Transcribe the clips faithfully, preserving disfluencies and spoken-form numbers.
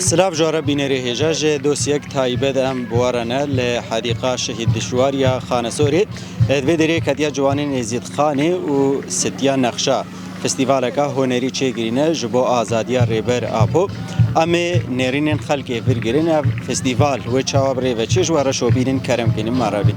Silav ji we re bînerê hêja, ji dosyek taybet em bi we re ne li Hedîqa Şehîd Dişwar ya Xanesorê. Di vê derê ketiya ciwanên Êzîdxanê û Sitiya Nexşa festîvaleka hunerî çêkirîne ji bo azadiya Rêber Apo. Em ê nêrînên xelkê vir girin. Ev festîval wê çawa bi rê ve çê, ji we re şopînin, kerem kinin, me re bîn.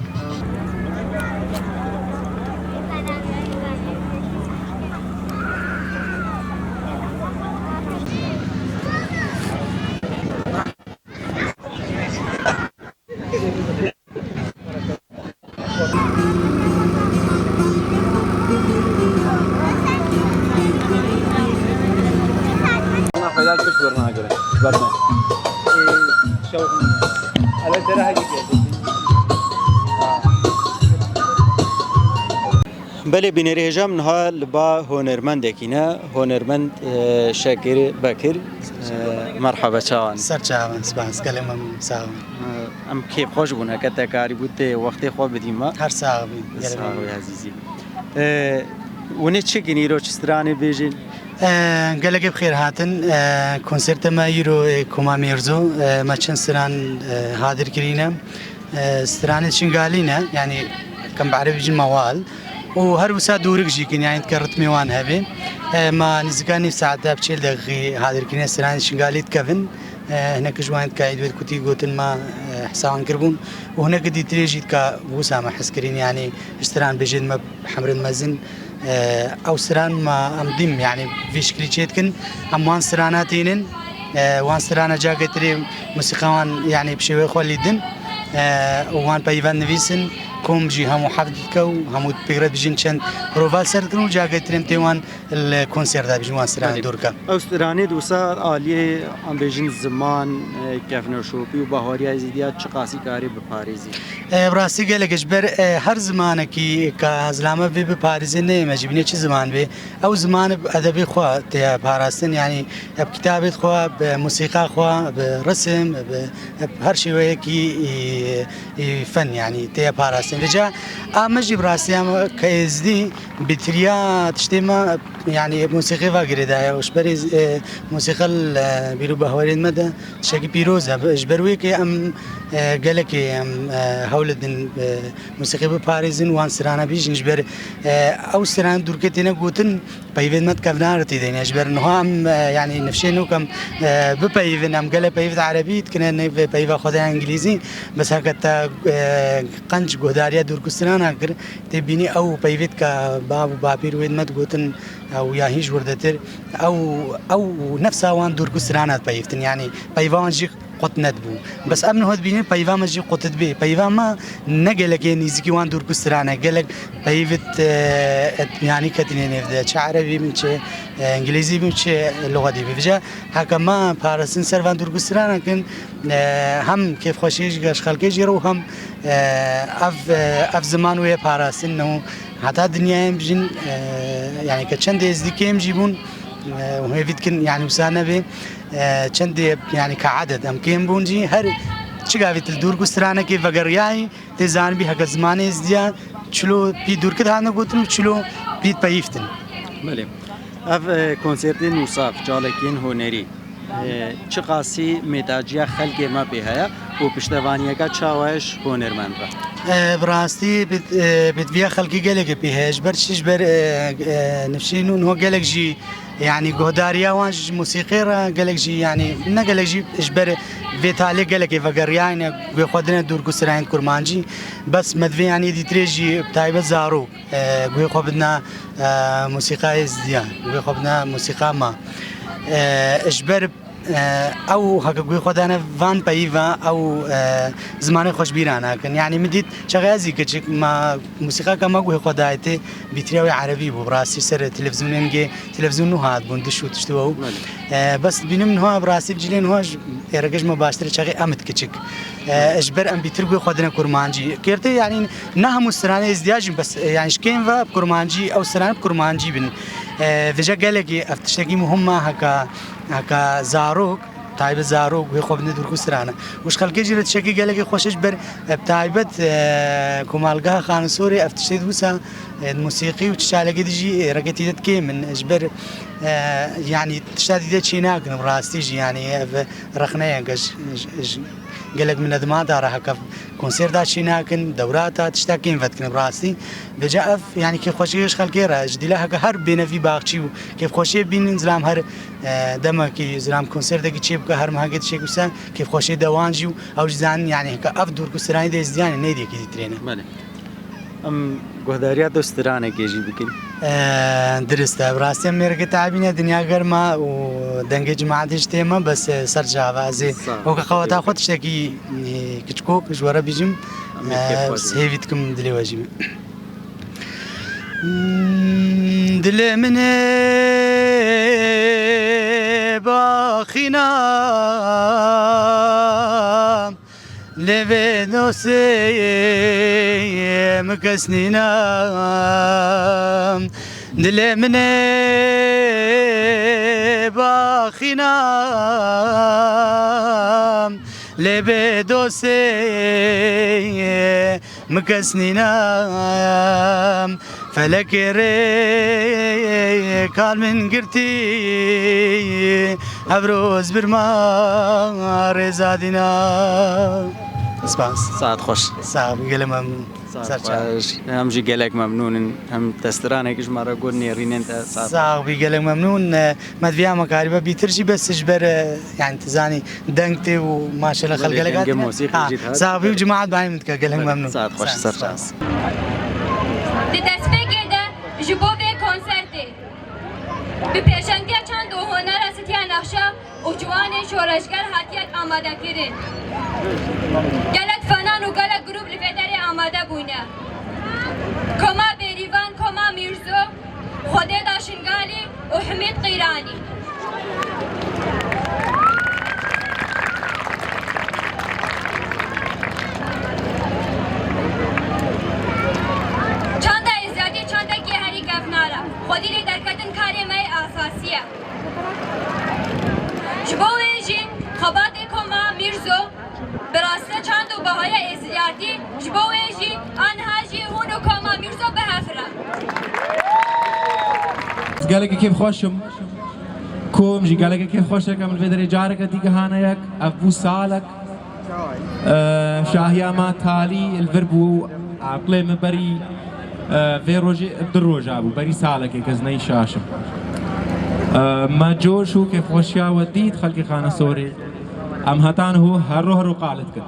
Belê bînerê hêja, em niha li ba hunermendekî ne, hunermend, e, Şekir Bekir. E, merhaba, çawan? Ser çavan, spas, gelek memnun, sağ olun. E, em kêfxweş bûn, heke te karî bû tê wextê xwe bidî me. Her sağ olun, gelek Sağ ol memnun. Azîzî. E, hûn ê çi kin îro, çi stranê bêjin? E, gelekê bi xêr hatin. E, konsertê me îro ê Koma Mêrzo. E, me çend stran, e, hadir kirîne. E, stranê Şingalî ne, yanî kem bi erebî bêjin mewal. Û her wisa dûrik jî kin, yanî dike ritmê wan hebe. E, ma nizika nîv saet de bi çêl deqîqî hadirkirine stranê Şingalî dikevin. E, hinekî ji wan dike êdwê kutî gotin ma, e, hesa wan kiribûn. Û hinekî dîtirê jî dika wisa me hes kirin, yanî ji stran bêjin me hemrin mezin. E, ew stran ma em dîm, yanî vî şiklî çê dikin. Em wan strana tînin. E, wan strana cagê tirê musîqa wan, yanî bi şêwê xwe lîdin. E, û wan peyvan nivîsin, kom jî hemû heft dike û hemû pêkre dijin çend prova ser dikin û cagê tirê em tê wan li konser de bijin wan strana Belê. Dûr ke. Ew stranê di wisa aliyê, em bêjin ziman, e, kevneşopî û bahwariya êzîdiya çiqasî karê biparêzî? E, bi rastî gelek ji ber, e, her zimanekî ka zilame vê biparêzê neyê me jî bîne çi ziman bê. Ew ziman bi edebê xwe tê parastin, yanî bi kitabê xwe, bi musîqa xwe, bi resim, bi, bi her şêweyekî, e, e, fen, yanî tê parastin. Vêca a me jî bi rastî em ke êzdî bîtiriya tiştê me, yanî musîqê ve girêdaye û ji berê, e, musîqa li, e, bîr û bahwerên me de tiştekî pîroz e. Ji ber wê ke em, e, gelekê em, e, hewl didin, e, musîqê biparêzin, wan strana bîjin. Ji ber, e, ew stran dûrkê têne gotin, peyvên me di kevna re tê de ne. Ji ber niha em, e, yanî nifşên nû ke em, e, bipeyivin, em gelek peyv di erebî dikine, nê vê peyva xwe de ya îngilîzî. Bes heke te, e, qenc guhdariya dûrkû strana kir, tê bînî ew peyvê dike bav û bapîr wê di me digotin, ew ya hîn ji wir detir, ew, ew nefsa wan dûrkû strana dipeyivtin. Yanî peyva wan jî qut nedibû. Bes em niha dibînin peyva me jî qut dibe. Peyva me ne gelek ê nîzikî wan dûrkû strane. Gelek peyvit, e, et, yanî ketine nêv de. Çi erebî bin, çi, e, îngilîzî bin, çi luxetî bin. Vêca heke me parastin ser van dûrkû strana kin, e, hem kêfxweşiyê jî geş xelkê jî re û hem, e, ev, e, ev ziman wê parastin û heta dinyayê em jîn, e, yanî ke çend êzdî kêm jî bûn, e, û hêvî dikin, yanî wisa nebe, e, çendê, yanî ke edet em kêm bûn jî, her çi gavî tu li dûrkû stranekê vegeriyayî, tê zanibî heke zimanê êzdiya çilo pî dûrkit hatine gotin û çilo pî peyîftin. Belê. Ev, e, konsertên wisa, çalekiyên hunerî, e, çiqasî mêtaciya xelkê me pê heye û piştevaniyeke çawa ye ji hunermend re? E, bi rastî bit-, e, bitviya xelkê gelekê pê heye. Ji ber çi? Ji ber, e, e, nifşên nû niho gelek jî, yanî guhdariya wan ji musîqê re gelek jî, yanî ne gelek jî, ji ber vê talê gelekê vegeriyayne, guhê xwe dine dûrkû strayên kurmancî. Bes me divê, yanî dîtirê jî bi taybet zarok, e, guhê xwe bidina, e, musîqa êzdiyan, guhê xwe bidina musîqa me. E, ji ber, e, ew heke guhê xwe dane van peyva, ew, e, zimanê xwe ji bîra nakin. Yanî min dît, çaxê ez jî kiçik, ma musîqa ke me guhê xwe dayê tê, bîtiriya wê erebî bû. Bi rastî ser televîzyonên gê, televîzyon nû hat bûn, diş û tişt û ew. Belê. E, bes dibînim niha bi rastî cilên niha ji êreke ji me baştir e, çaxê em it kiçik. E, ji ber em bîtir guhê xwe dine kurmancî. Kêrtê, yanî ne hemû stranê êzdiya jî bes, e, yanî ji kêm ve bi kurmancî, ew strane bi kurmancî bin. E, vêca gelekî ev tiştekî muhim e, heka, heka zarok, Taybet zarok wê xwe bidin dûrkû strana. Û ji xelkê jî re tiştekî gelekî xweş e ji ber, e, bi taybet, e, komalgeha Xanesorê ev tiştê di wisa, e, di musîqî û tişalekê de jî, e, reketî de kêm in. Ji ber, e, yanî tişta dîde çê nakin bi rastî jî, yanî ev rexne ye, ge-, ji, ji, ji gelek min e di mada re heke konser da çê nakin, dewrata tişta kêm vedikin bi rastî. Vêca ev, yanî kêfxweşiyê ji xelkê re, ji dîle heke her bêne vî baxçî û kêfxweşiyê bînin, zilam her, e, demekî, zilam konsertekî çê bike, her mehekê çê bike, kêfxweşiyê dewan jî û ew jî zanin, yanî heke ev dûrkû stranî de êzdiyanê neyê dî yekî dî tirêne. Belê. Em guhdariya tu stranekê jî bikin. E, dirist e. Bi rastî em mêrekê te'bî ne, dinya germ e û dengê cemaetê jî têm e, bes, e, ser çava ez ê Sağ ol. weke qeweta xwe tiştekî, e, kiçikok ji we re bîjim. Em ê kêf xwe E, jî hêvî dikim dilê we jî. Dilê min ê baxîna, lê vê dostê min kes nîna. Dilê min ê baxîna, lê vê dostê min kes nîna. Felekê rê kar min girtî, ev roz bir ma rêza dîna. Spas. Saet xweş. Sağ ol, gelek memnun. Saet Ser çav. xweş. Em jî gelek memnûn in. Em te stranekî ji me re got, nêrînên te saet xweş. Sağ ol, gelek memnûn. Me divê em karîbe bîtir jî, bes ji ber, e, yani, tu zanî, deng tê û maşallah Belê, xelk gelek dengê hatine. Mosîqî Ha, jî dihat. Sax bî û cemaat bayî min dike, gelek Belê, memnûn. Saet xweş, Sağ ol, ser çav. Sağ ol. Di destpêkê de ji bo vê konsertê bi pêşengiya çand û honera Sitiya Nexşa û ciwanên şoreşger hatiye amadekirin. Gelek fenan û gelek grûp li vê derê amade bûne. Koma Bêrîvan, Koma Mîrzo, Xwedê Daşingalî û Humîd Qîranî. Çanda êziyatî çandekî herî kevnar e. Xwedî lê derketin karê me yê asasî ye. Ji bo wê jî xebatê Koma Mîrzo bi rastî çand û bahaya êziliyatî, ji bo wê jî aniha jî hûn û Koma Mîrzo bi hev re. Gelekî kêfxweş im. Kom jî gelekî kêfxweş e, em li vê derê careke dî gihane yek. Ev bû salek. Eee, şahiya me talî li vir bû, aqilê min berî, eee, vê rojê, du roja bû, berî salekê ez neyê şaş im. Eee, me coş û kêfxweşiya we dît, xelkê Xanesorê. Em heta niho her ro her ro qal dikin.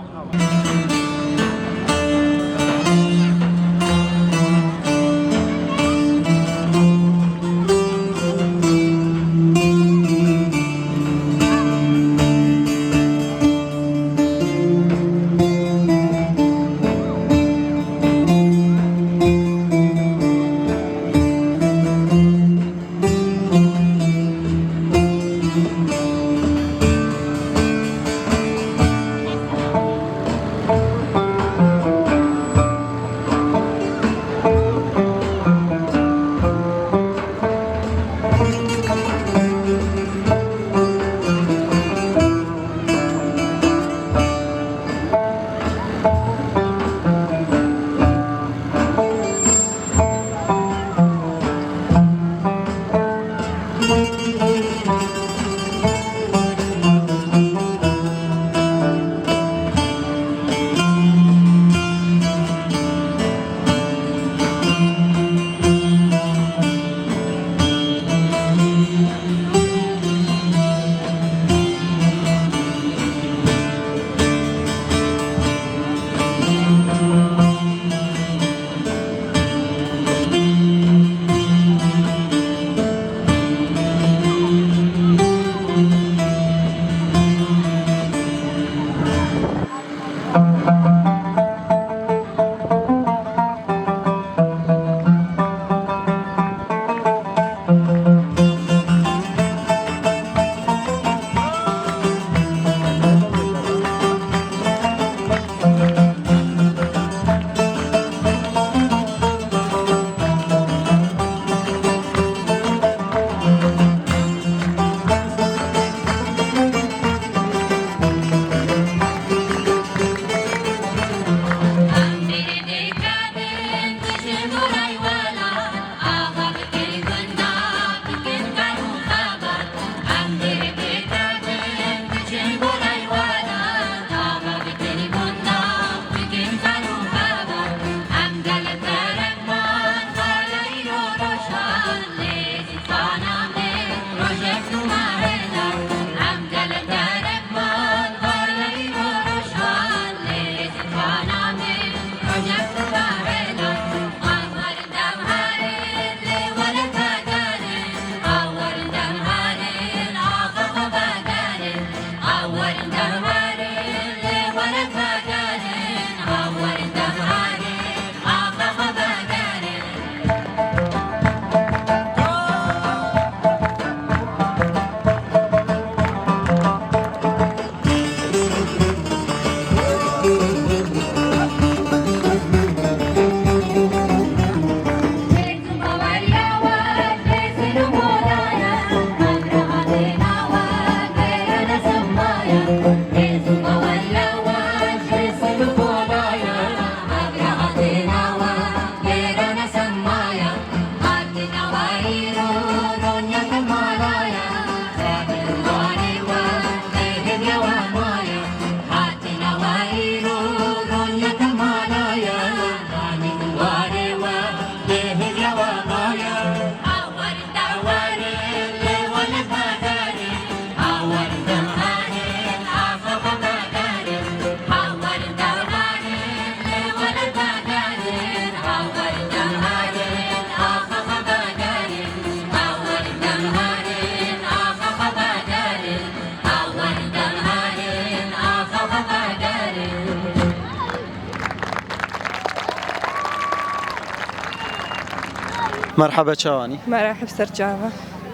Merhaba, çawanî? Merahib, ser çava.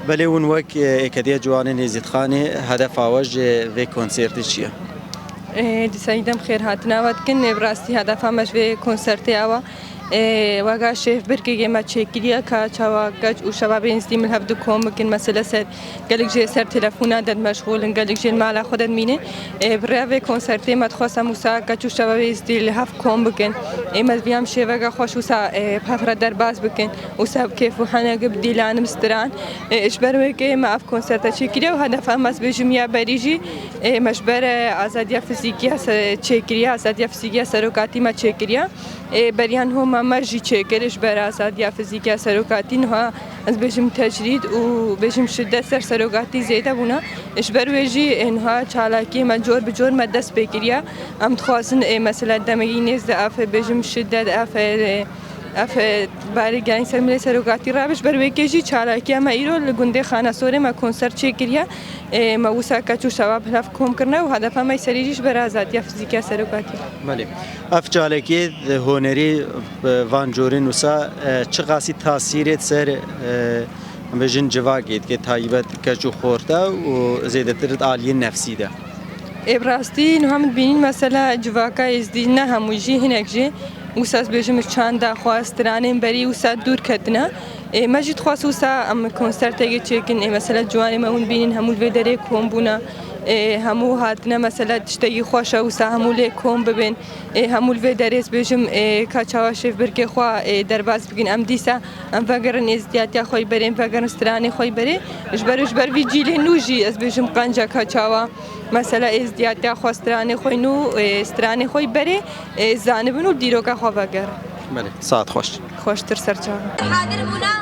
Belê, hûn wek, e, Êkediya Ciwanên Êzîdxanê, hedefa we ji vê konsertê çi ye? E, dîsa îdem xêr hatina we dikin. E, bi rastî hedefa me ji vê konsertê ew e. E, wega şêv birkekê me çêkiriye ka çawa keç û şebabê Êzidî min hev du kom bikin, mesela ser Gelek jê ser telefona de meşxûl in, gelek jê li mala xwe de dimînin. Ê, bi rêya vê konsertê me dixwest em wisa keç û şebabê Êzidî li hev kom bikin. Ê, me bi vî em şêveka xweş wisa, ê, bi hev re derbas bikin. Wisa bi kêf û henekê bi dîlan bi stiran. Ê, ji ber wê kê me ev konserte çêkiriye û hedefa me ez bêjim ya berî jî, ê, me ji ber, ê, azadiya fizîkî ya se-, çêkiriye, azadiya fizîkî ya serokatî me çêkiriye. Ê, beriya niho me, me jî çêkir ji ber azadiya fizîkî ya serokatî. Niha ez bêjim tecrîd û bêjim şidet ser serokatî zêde bûne. Ji ber wê jî, ê, niha çalakiyê me cor bi cor me dest pê kiriye. Em dixwazin, ê, mesela demekî nêz de ev, bêjim şidet, ev, ê, ev, ê, barê gelên ser milê serokatî rabe. Ji ber wê kê jî çalakiya me îro li gundê Xanesorê me konser çêkiriye. Ê, me wisa keç û şebab hilav kom kirine û hedefa me serî jî ji ber azadiya fizîkî ya serokatî. Belê. Ev çalakiyê hunerî, e, van corên wisa, e, çiqasî tasîrê ser, e, em bêjin civakê dike, taybet keç û xorta û zêdetir di aliyê nefsî de? Ê, bi rastî niha min dibînin mesela civaka Êzidî ne hemû jî, hinek jî wisa ez bêjim ji çanda xwe, stranên berî wisa dûr ketine. Ê, me jî dixwest wisa em konsertekê çêkin. Ê, mesela ciwanê me hûn bînin hemû li vê derê kom bûne. Ê, hemû hatine mesela tiştekî xweş e wisa hemû lê kom bibin. Ê, hemû li vê derê ez bêjim, ê, ka çawa şêv birkê xwe, ê, derbas bikin. Em dîsa em vegerin êzdiyatiya xwe yî berê, em vegerin stranê xwe yî berê. Ji ber, ji ber vî cîlê nû jî ez bêjim qenc e ka çawa mesela êzdiyatiya xwe, stranê xwe yî nû, ê, stranê xwe yî berê, ê, zanibin û dîroka xwe vegerin. Belê, saet xweş. Xweştir ser çavan. Hazir bûna,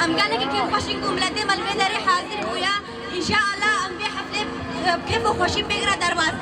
em gelekî kêfxweş in ku miletê me li vê derê hazir bûye. Înşeallah em vê heflê bi kêf û xweşî pêk re derbas.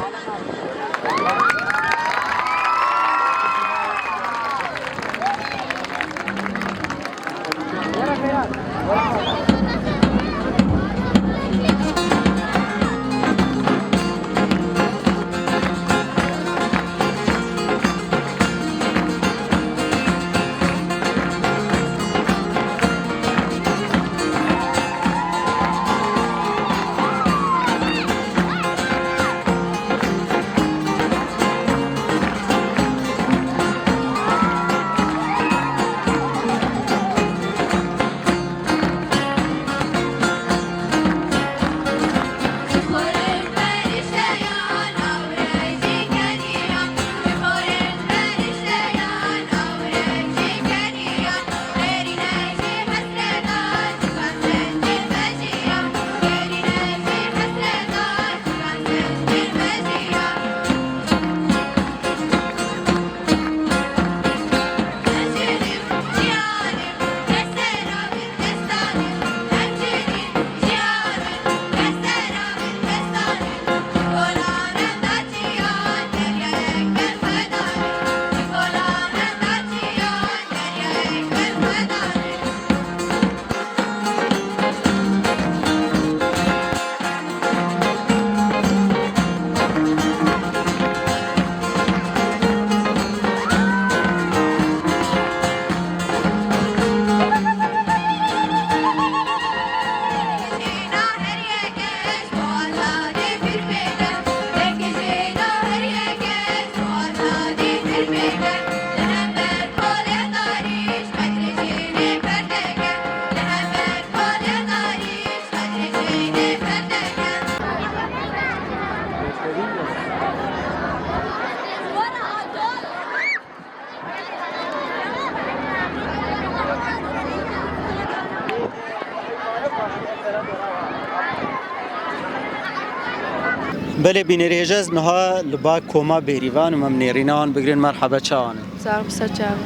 Belê bînerê hêja, ez niha li ba koma Bêrîvan û em nêrîna wan bigrin. Merhaba, çawan in? Sax bi, ser çavan.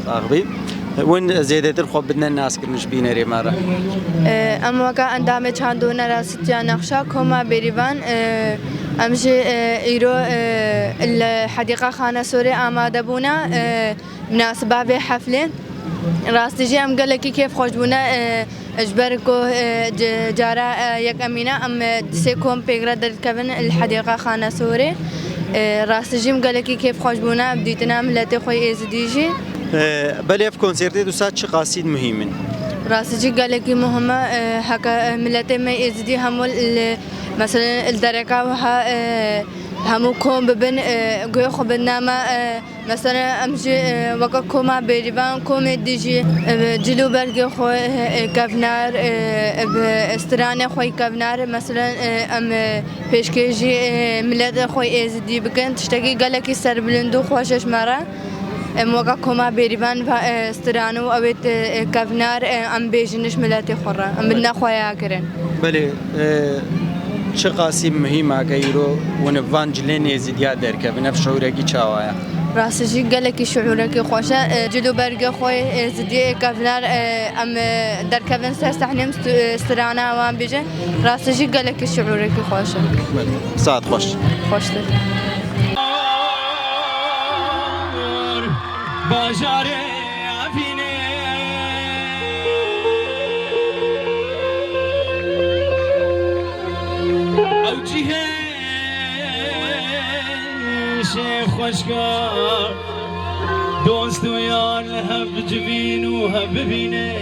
Sax bî. Hûn zêdetir xwe bidine naskirin ji bînerê me re. Em weka endamê çand û hunera Sitiya Nexşa koma Bêrîvan, em jî îro li Hedîqa Xane Sorê amade bûne. Minasiba vê heflê rastî jî em gelekî kêfxweş bûne, e, ji ber ku, e, ca-, cara, e, yekemîn e em, e, di sê kom pêk re derdikevin li Hedîqa Xane Sorê. E, rastî jî em gelekî kêfxweş bûne bi dîtina miletê xwe yê Êzidî jî. E, belê ev konsertê wisa çiqasî muhîm in? Rastî jî gelekî muhim e, e, heke, e, miletê me Êzidî hemû li, meselen, li dereka wiha, e, hemû kom bibin, e, guhê xwe bidine me, e, meselen, em jî, e, weke koma Bêrîvan, komê dî jî, e, bi cil û bergê xwe, e, e, kevnar, e, e, bi stranê xwe yî kevnar, meselen, e, em, e, pêşkêşî, e, miletê xwe Êzidî bikin, tiştekî gelekî serbilind û xweş e ji me re. Em weka koma Bêrîvan va, e, stran û ewê te, e, kevnar, e, em bêjin ji miletê xwe re. Em bidine xweya kirin. Belê, e, çiqasî muhîm e ke îro hûn van cilên Êzîdiya derkevin, ev şiûrekî çawa ye? Rastî jî gelekî şiûrekî xweş e. E, cil û bergê xwe Êzîdiyê kevnar, e, em, e, derkevin ser sehnê em st-, e, strana wan bêjin. Rastî jî gelekî şiûrekî xweş e. Belê. Saet xweş. Xweştir. Bajarê Efînê. Ew cihê şê xweşka, dost û yar li hev bicivîn û hev bibînin.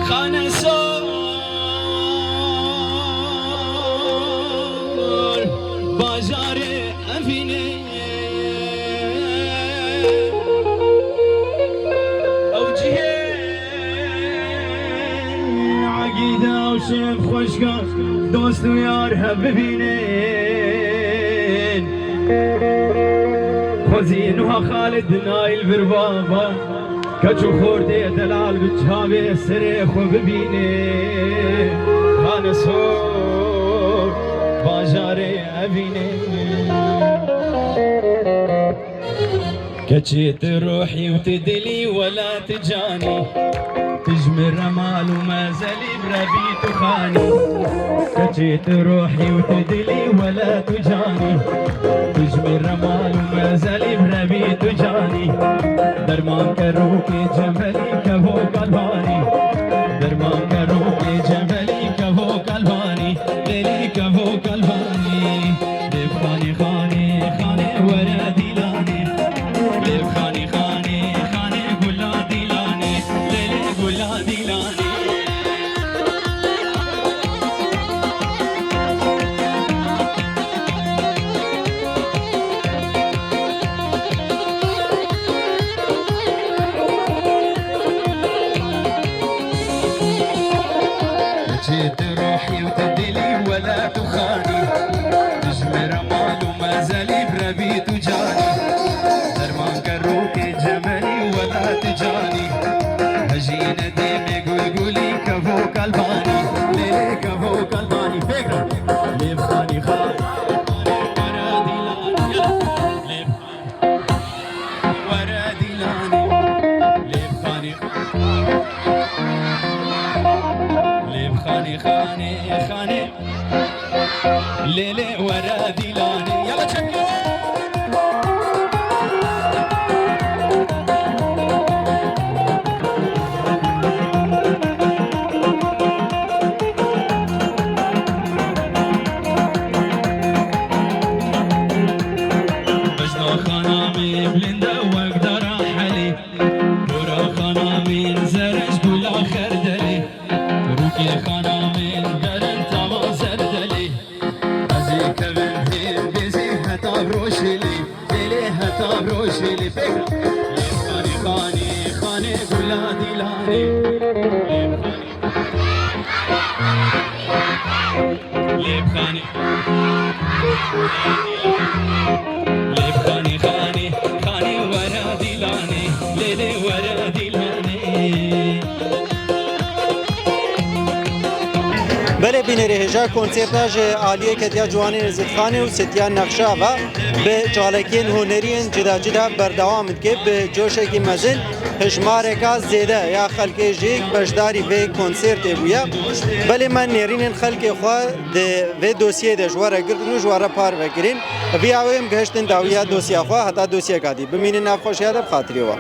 Xanesor, bajarê Efînê. Ew cihê egîda û şêv xweşka, dost û yar hev bibînin. Xwezî nuha Xalid nayl vir baba. Keç û xortê delal bi çavê serê xwe bibîne. Xaneso bajarê Evînê. Keçê tu ruhî û tu dilî wela tu canî. Tu ji min re mal û mezelî bi re bî tu xanî. Keçê tu ruhî û tu dilî wela tu canî. Tu ji min re mal û mezelî bi re bî tu canî. Derman kerokê cemelî kevo kalbanî. Derman kerokê cemelî kevo kalbanî. Lêlî kevo kalbanî. Lê bi xanî xanî xanê were dîlanê. Lê bi xanî xanî xanê gula dîlanê. Lê lê gula dîlanê. Çê tu ruhî û tu dilî wela tu xanî. Tu ji min re mal û mezelî bi re bî tu canî. Derman kerokê cemelî wela tu canî. Hejîne dêmê gulgulî kevo kalbanî. Lê lê kevo kalbanî. Pêk re. Lê bi xanî xanî. Lê bi Were dîlanê, lê bi xanî, lê bi xanî, xanê, xanê, lê lê were dîlanê. Yala çek. Bejna xana me bilinde wek dara helî. Bora xana min zereş gula xerdelî. Rûkê xana min derin tama zerdelî. Ez ê kevim hên bêzî heta rojhêlî. Lê lê heta rojhêlî. Pêk. Lê xanî xanî xanê gula dîlanê. Lê bi xanî, lê bi xanî, xanî, xanî were dîlanê, lê lê were dîlanê. Belê bînerê hêja konserta ji aliyê ketiya ciwanên Êzidxanê û Setiya Nexşa ve bi çalakiyên huneriyên cida cida berdewam dike bi coşekî mezin. Hejmareka zêde ya xelkê jî beşdarî vê konsertê bûye. Belê me nêrînên xelkê xwe di vê dosyeyê de ji we re girtin û ji we re parve kirin. Viya wê em gihiştin dawiya dosya xwe, heta dosyeka dî. Bimînin nav xweşiya de bi xatirê we.